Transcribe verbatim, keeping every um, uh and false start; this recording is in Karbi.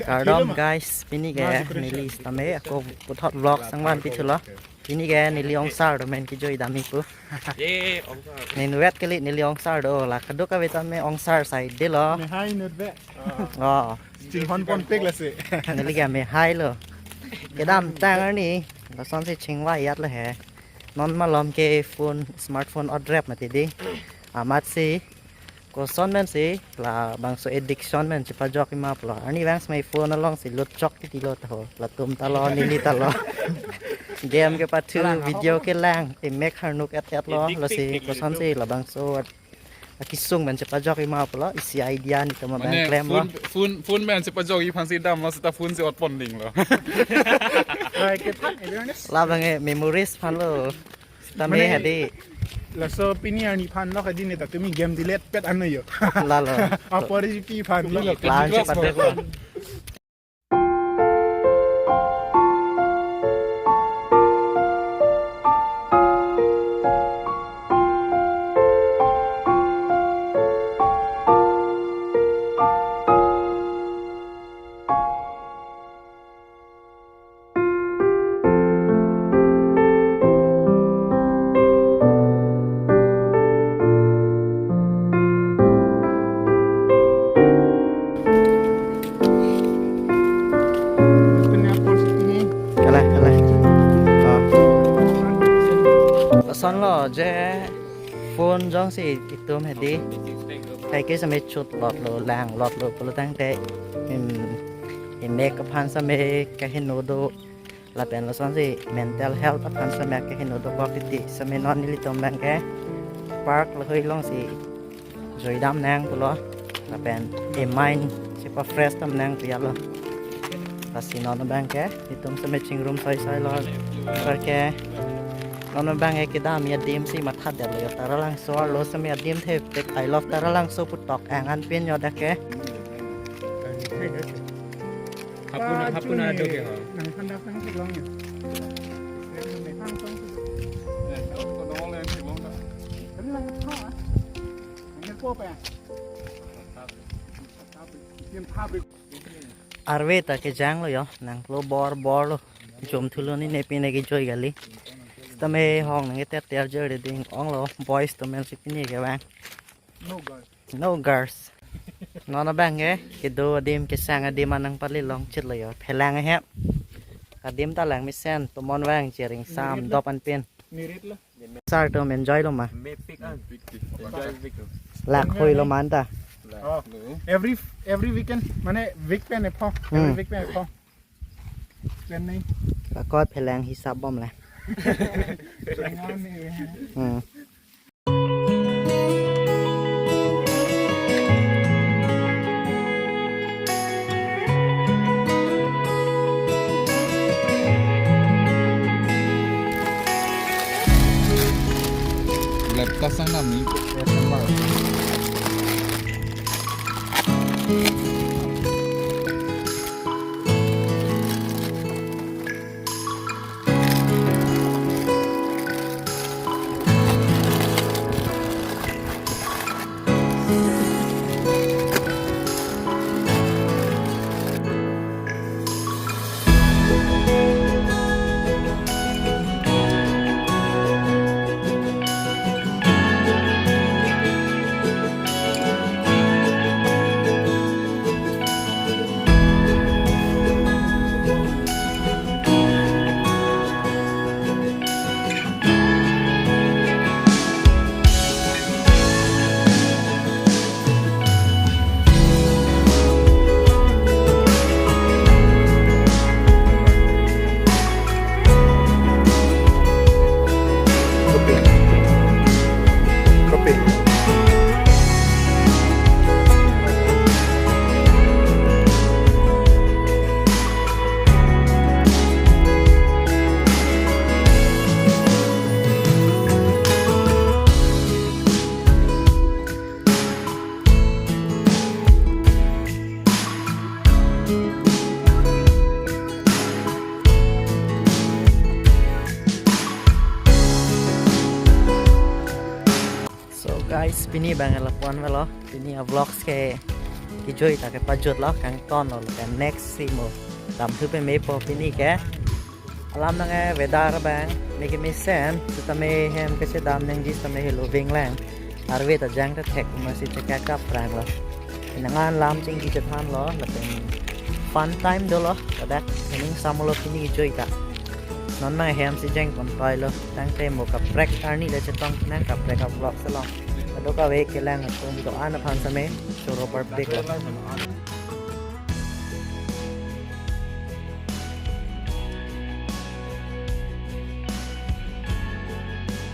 Kardom guys, pini ke neli sitame ako puthot vlog sangvan pithulo. Pini ke neli ongsar do men kejui damji pu. Ye, ongsar. Neli vet kali neli ongsar do la kadokave tame ongsar sai delo. Mehai nut ve. Oh. Chinghon ponpik lasi. Neli ke mehai lo. Kedamtang arni, lasonsi chingvai at le he. Non malom ke phone, smartphone odrep mati dei. Amatsi koson mensi labangso addiction men chepajokji ma pulo. Arni vang smartphone alongsi lutchok titi lo taho. Latum ta lo, neli ta lo. Game kepathu, video kelang, emek harnuk et et lo, lasi kosonsi labangso akesung men chepajokji ma pulo, isi idea nelitum abang klemlo. Phone, phone, phone men chepajokji aphansi damlo, seta phone si otpon dinglo. Right, ke than awareness. Labang e memories aphanlo. Sitame hadi. Laso pini arni aphanlo hadi ne ta tumi game delete pet ano yo. Lalo. Apor ji pi aphanlo. Plan chepajok. Kalah, kalah. Oh. Lason lo je phone jongsi itum hadi. Kaike same chot lot lo, lang lot lo, pulo tangte, em, emek aphan same kaheno do. Lapen lasonsi mental health aphan same kaheno dokok titi, same non nelitum abang ke park lahei alongsi juidam nang pulo. Lapen e mind chepa fresh dam nang piyalo. Lasi non abang ke itum same chingrum soi soi lo. Par ke non abang ke kedamji adim si matha detlo yo, Taralangso arlo same adim the pek, I love Taralangso putok ang an pin yo dak ke. Hapun, hapun ado ke ho. Nang than dak nang theklong ya. Nang than dak. Nang ko pa. Arve ta kejang lo yo, nangklo bor bor lo. Jom thulo ni ne pine kejoi kali. Sitame hong nang keter ter joi de ding ong lo, boys to men si pine kevang. No girls. No girls. Non abang ke, kedo adim kesang adim anang pali long chit lo yo. Phelang ahep. Adim ta lang mesen, tomon vang chiring sam dop an pin. Nirit lo. Sir tum enjoy lo ma? Mepik an. Enjoy pik. Lak hoi lo ma anta? Oh. Every, every weekend, mane week pen epho. Every Hmm. week pen epho. Pen nei. Lakot phelang hisap bom le. Jangan ni. Hmm. Laptop sang nami. So guys, pini abang lapu-an avelo. Pini avlogs ke kejui ta kepajutlo, kangtonlo, lapen next si mo damthu pemepo pini ke. Alam nang eh weather abang, ne kemesen, setame hem kesedam nangji setame helo vinglang. Arve ta jang ta thek, masi chekak kapranglo. Nang an lam chingki chethanlo, lapen fun time dolo, ladak, hening samlo pini kejui ta. Non mang hem si jeng pontoilo, tangte mo kaprek arni le chetong nang kaprek a-vlog selong. Kadokave kelang atum do-an aphan setame, choro parpiklo.